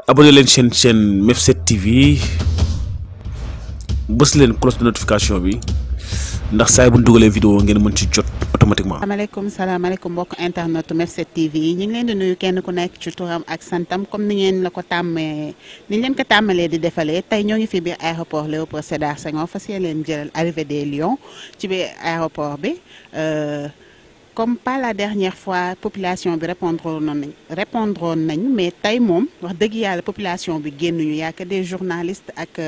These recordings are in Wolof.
abonné leen chaîne MEF7 TV bës leen cloche de notification bi ndax saa bu ñu dugalee vidéo ngeen mën ci jot automatiquement. salaamaaleykum mbokk internet MEF7 TV ñu ngi leen di nuyu kenn ku nekk ci turam ak santam comme ni ngeen la ko tàmmee ni leen ko tàmmalee di defalee tey ñoo ngi fi biir aéroport Léopold Sédar Senghor fas yéene leen jëlal arrivée des Lions ci biir aéroport bi. Comme pas la dernière fois population bi répondre nañu mais tey moom wax dëgg yàlla population bi génnuñu yaa que des journalistes ak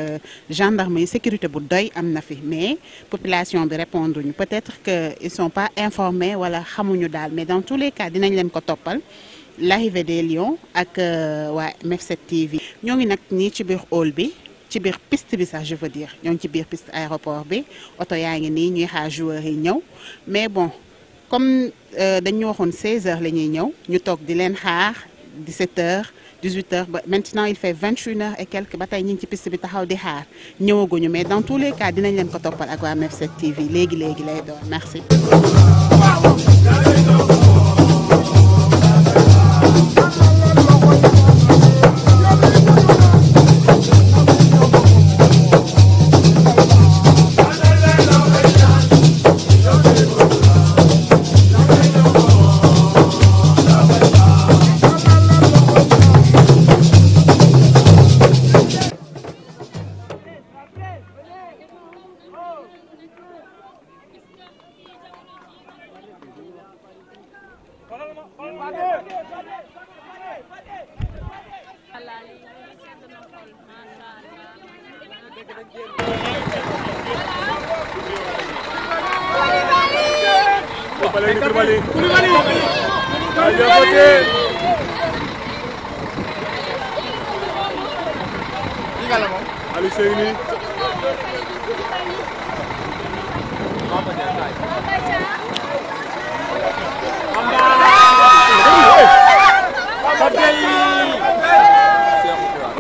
gendarmes yi sécurité bu doy am na fi mais population bi répondre ñu peut-être que ils sont pas informés wala xamuñu daal mais dans tous les cas dinañ leen ko toppal l'arrivée des Lions ak waa MEF7 TV. ñoo ngi nag nii ci biir hall bi ci biir piste bi sax je veux dire ñoo ngi ci biir piste aéroport bi oto yaa ngi nii ñuy xaar joueurs yi ñëw mais bon. Comme dañu waxoon 16h la ñuy ñëw ñu toog di leen xaar 17h 18h ba maintenant il fait 21h et quelques ba tey ñu ngi ci piste bi taxaw di xaar ñëwaguñu mais dans tous les cas dinañ leen ko toppal ak waa MEF7 TV léegi lay doon merci.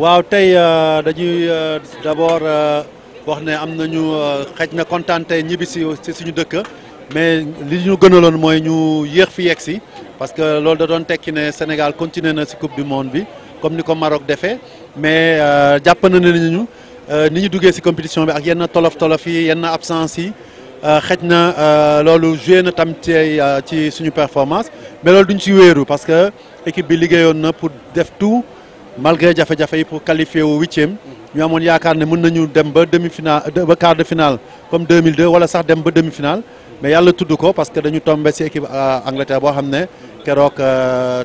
waaw tey dañuy d'abord wax ne am nañu xëj na kontaan tey ñibbi si suñu dëkk mais li ñu gënaloon mooy ñu yéex fi yegg si parce que loolu da doon tekki ne Sénégal continué na si coupe du monde bi comme ni ko Maroc defee mais jàpp na ne ñu ni ñu duggee si compétition bi ak yenn tolof yi yenn absence yi xëj na loolu joué na tam ci suñu performance mais loolu duñ ci wéeru parce que équipe bi liggéeyoon na pour def tout. Malgré jafe-jafe yi pour qualifier au 8e ñu amoon yaakaar ne mën nañu dem ba demi-finale ba quart de finale comme 2002 wala sax dem ba demi-finale mais yàlla tudd ko parce que dañu tombé ci équipe Angleterre boo xam ne keroog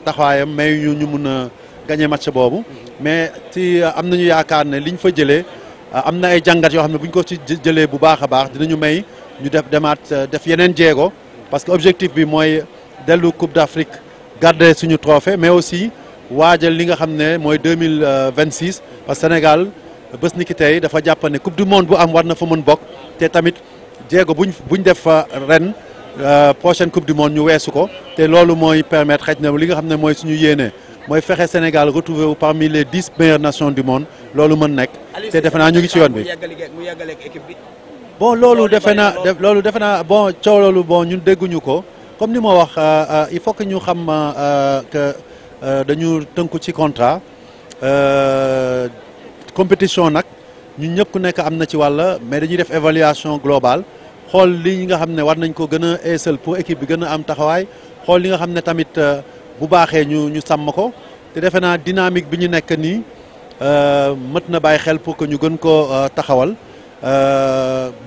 taxawaayam may ñu mun a gagné match boobu mais ci am nañu yaakaar ne liñ fa jëlee am na ay jàngat yoo xam ne bu ñu ko ci jëlee bu baax a baax dinañu may ñu def yeneen jéego parce que objectif bi mooy dellu Coupe d'Afrique garder suñu trophée mais aussi waajal li nga xam ne mooy 2026 parce que Sénégal bés ni ki tey dafa jàpp ne coupe du monde bu am war na fa mën bokk te tamit jéego buñ def ren prochaine coupe du monde ñu weesu ko te loolu mooy permettre xëj na li nga xam ne mooy suñu yéene mooy fexe Sénégal retrouver wu parmi les 10 meilleures nations du monde loolu mën nekk te defe naa ñu ngi ci yoon bi. bon loolu defe naa bon coow loolu bon ñun dégguñu ko comme ni ma wax il faut que ñu xam que. dañu tënku ci contrat compétition nag ñun ñëpp ku nekk am na ci wàll mais dañuy def évaluation globale xool li nga xam ne war nañ ko gën a eesal pour équipe bi gën a am taxawaay xool li nga xam ne tamit bu baaxee ñu sàmm ko te defe naa dynamique bi ñu nekk nii mët na bàyyi xel pour que ñu gën ko taxawal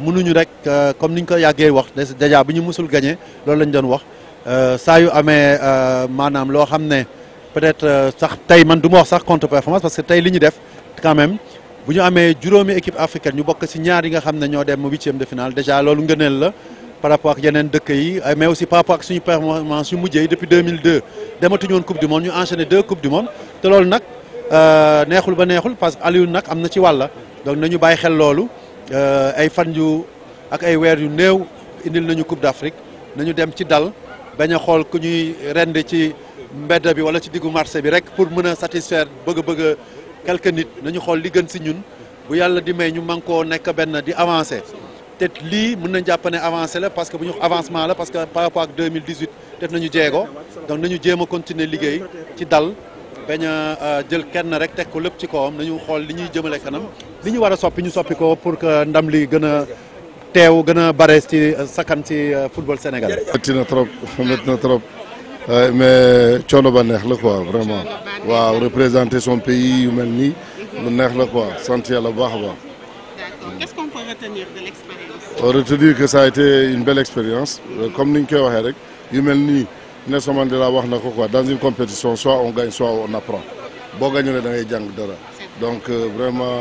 mënuñu rek comme niñ ko yàggee wax déjà bi ñu mësul gagné loolu lañ doon wax saa yu amee maanaam loo xam ne. peut-être sax tey man du ma wax sax contre-performance parce que tey li ñu def quand même bu ñu amee juróomi équipe africaine ñu bokk ci ñaar yi nga xam ne ñoo dem 8e de finale déjà loolu ngëneel la par rapport ak yeneen dëkk yi mais aussi par rapport ak suñu performance yu mujjee yi depuis 2002 dematuñu woon coupe du monde ñu enchaîné 2 coupes du monde te loolu nag neexul ba neexul parce que Aliou nag am na ci wàlla donc nañu bàyyi xel loolu ay fan yu ak ay weer yu néew indil nañu coupe d'Afrique nañu dem ci dal bañ a xool ku ñuy rend ci. mbedd bi wala ci diggu marché bi rek pour mën a satisfaire bëgg quelques nit nañu xool li gën ci ñun bu yàlla di may ñu man koo nekk benn di avancer te lii mën nañ jàpp ne avancé la parce que bu ñu avancement la parce que par rapport ak 2018 def nañu jéego donc nañu jéem a continuer liggéey ci dal bañ a jël kenn rek teg ko lépp ci kawam nañu xool li ñuy jëmale kanam li ñu war a soppi ñu soppi ko pour que ndam li gën a teew gën a bare ci sakkan ci football sénégalais. métti na trop mais coono ba neex la quoi vraiment waaw représenter son pays yu mel nii lu neex la quoi sant yàlla bu baax a baax. D'accord. Qu'est-ce qu'on peut retenir de l'expérience? Retenir que ça a été une belle expérience comme ni ñu koy waxee rek yu mel nii Nelson Mandela wax na ko quoi dans une compétition soit on gagne soit on apprend boo gagné da ngay jàng dara donc vraiment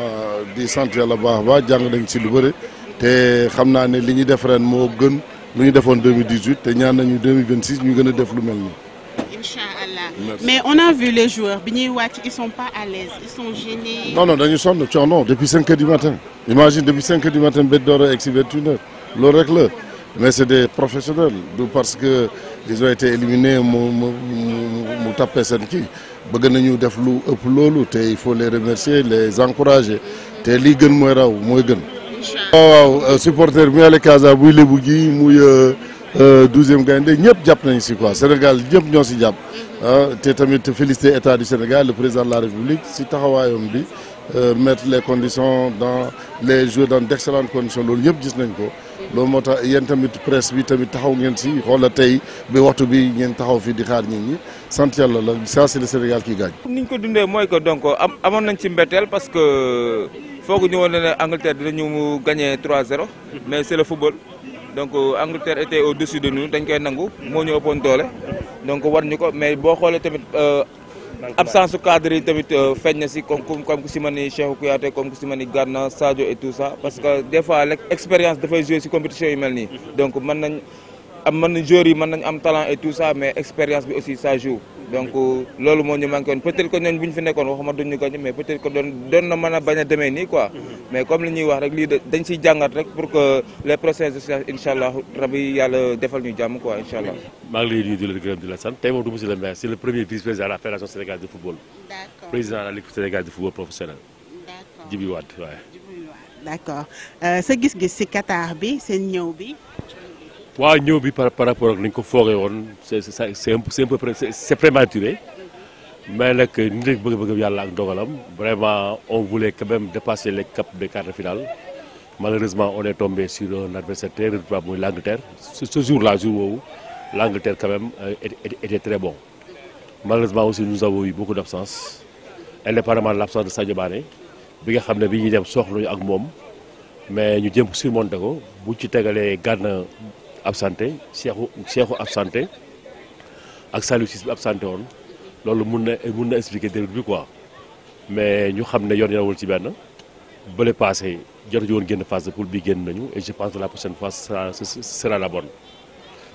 di sant yàlla baax a baax jàng nañ ci lu bëri te xam naa ne li ñu def ren moo gën lu ñu defoon 2018 te ñaan nañu 2026 ñu gën a def lu mel nii. Inch'Allah. Mais on a vu les joueurs bi ñuy wàcc ils sont pas à l'aise ils sont gênés. non dañu sonn coono depuis 5 heures du matin imagine depuis 5 heures du matin ba door a egg si 21 heures loolu rek la mais c'est des professionnels du parce que ils ont été éliminés mu tapé seen kii bëgg nañu def lu ëpp loolu te il faut les remercier les encourager te lii gën mooy raw mooy gën. waaw supporter bi ale Casa buy lébu gi muy 12e gaynde ñëpp jàpp nañu si quoi Sénégal ñëpp ñoo si jàpp te tamit féliciter état du Sénégal le président de la République si taxawaayam bi mettre les conditions dans les jouer dans d'excellentes conditions loolu ñëpp gis nañ ko loolu moo tax yéen tamit presse bi tamit taxaw ngeen si xoola tey bi waxtu bi ngeen taxaw fii di xaar nit ñi sant yàlla la ça c'est le Sénégal qui gagne. ni ñu ko dundee mooy que donc amoon nañ ci mbetteel parce que foog ñu woon ne Angleterre dinañu gagner 3-0 mais c'est le football donc Angleterre était au-dessus de nous dañ koy nangu moo ñu ëppoon doole donc war ñu ko mais boo xoolee tamit absence su cadre yi tamit feeñ na si comme ku si mel ni Cheikhou Kouyaté comme ku si mel ni Gana Sadio et tout ça parce que des fois l'expérience dafay jouer si compétition yu mel nii donc mën nañ joueurs yi mën nañ am talent et tout ça mais expérience bi aussi ça joue donc loolu moo ñu manqué woon peut-être que ñooñu bu ñu fi nekkoon waxuma duñ ñu gagné mais peut-être que doon na mën a bañ a demee nii quoi mais comme li ñuy wax rek lii dañ siy jàngat rek pour que les prochaines échéances incha allah rabi yàlla defal ñu jàmm quoi incha allah. maa ngi lay nuyu di la gërëm di la sant tey moom du monsieur le maire c'est le premier vice-président de la fédération sénégalaise de football. D'accord. Président de la ligue sénégalaise de football professionnel. D'accord. Djibi Wade waaye. D'accord sa gis-gis ci Qatar bi seen ñëw bi. waaw ñëw bi par rapport ak ni ñu ko foogee woon c'est prématuré mais nag ni rek bëgg yàlla ak dogalam vraiment on voulait quand même dépasser les caps des quarts de finale malheureusement on est tombé sur un adversaire très redoutable muy l'Angleterre ce jour-là jour woowu l'Angleterre quand même était très bon malheureusement aussi nous avons eu beaucoup d'absence indépendamment de l'absence de Sadio Mané bi nga xam ne bi ñuy dem soxlañu ak moom mais ñu jëm surmonter ko bu ci tegalee Gana absenté Cheikhou absenté ak Saliou Ciss bi absenté woon loolu mun na expliquer déroute bi quoi mais ñu xam ne yoon yowul ci benn bële passé jotuñu woon génn phase de poule bi génn nañu et je pense que la prochaine fois ce sera la bonne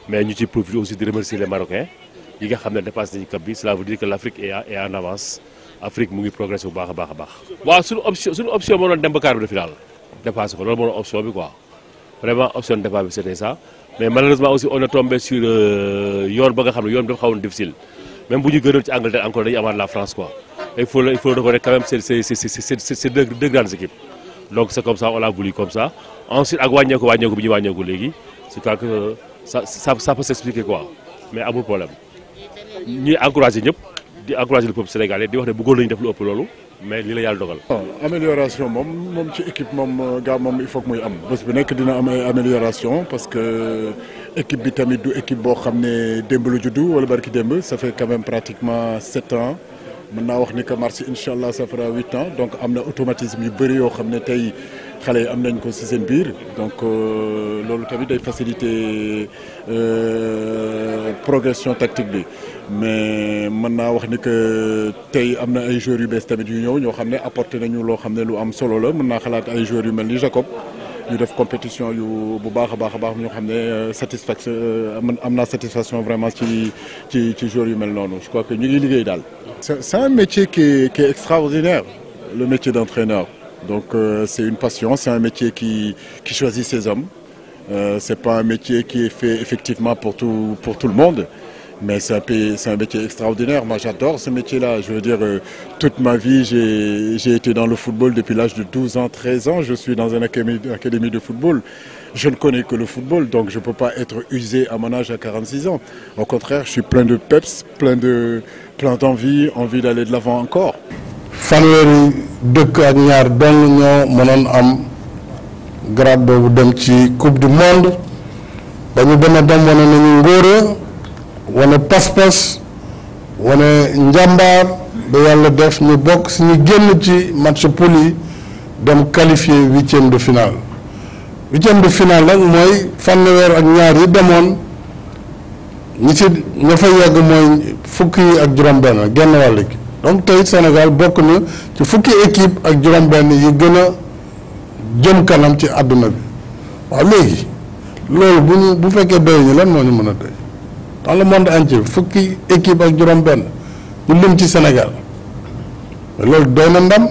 mais ñu ci profiter aussi de remercier les Marocains yi nga xam ne dépassé nañu cap bi cela veut dire que l'Afrique est en avance Afrique mu ngi progressé bu baax a baax a baax. waaw suñu option moo doon dem ba quart de finale dépassé ko loolu moo doon option bi quoi vraiment option de départ bi c'était ça. mais malheureusement aussi on est tombé sur yoon ba nga xam ne yoon bi dafa xawoon difficile même bu ñu gënoon ci Angleterre encore dañuy amaat la France quoi il faut reconnaître quand même c'est deux grandes équipes donc c'est comme ça on l'a voulu comme ça ensuite ak wàññeeku bi ñu wàññeeku léegi je crois que ça peut s'expliquer quoi mais amul problème ñuy encourager ñëpp di encourager le peuple sénégalais di wax ne bëggoon nañu def lu ëpp loolu mais lii la yàlla dogal. amélioration moom ci équipe moom gaa moom il faut que muy am bés bu nekk dina am ay amélioration parce que équipe bi tamit du équipe boo xam ne démb la juddu wala barki démb ça fait quand même pratiquement 7 ans mën naa wax ni que mars incha allah ça fera 8 ans donc am na automatisme yu bëri yoo xam ne tey xale yi am nañ ko ci seen biir donc loolu tamit day faciliter progression tactique bi. mais mën naa wax ni que tey am na ay joueurs yu bees tamit yu ñëw ñoo xam ne apporté nañu loo xam ne lu am solo la mën naa xalaat ay joueurs yu mel ni Jacob ñu def compétition yu bu baax a baax ñoo xam ne satisfaction am naa satisfaction vraiment ci joueurs yu mel noonu je crois que ñu ngi liggéey daal. c'est un métier qui est extraordinaire le métier d'entraîneur donc c'est une passion c'est un métier qui choisit ses hommes c'est pas un métier qui est fait effectivement pour tout le monde. Mais c'est un métier extraordinaire. Moi, j'adore ce métier-là. Je veux dire, toute ma vie, j'ai été dans le football depuis l'âge de 12 ans, 13 ans. Je suis dans une académie de football. je ne connais que le football, donc je ne peux pas être usé à mon âge à 46 ans. Au contraire, je suis plein de peps, plein d'envie, envie d'aller de l'avant encore. fanweeri dëkk ak ñaar dong ñoo mënoon am grade boobu dem ci coupe du monde ba ñu dem wane nañu ngóora wane pas-pas wane njàmbaar ba yàlla def ñu bokk si ñu génn ci match poule yi dem qualifié 8e de finale 8e de finale nag mooy fanweer ak ñaar yi demoon ñi ci ña fa yegg mooy fukki yi ak juróom-benn genn wàll gi donc tey Sénégal bokk na ci fukki équipe ak juróom-benn yi gën a jëm kanam ci àdduna bi waaw léegi loolu bu fekkee doy ñu lan moo ñu mën a doy dans le monde entier fukki équipe ak juróom-benn ñu lim ci Sénégal loolu doy na ndam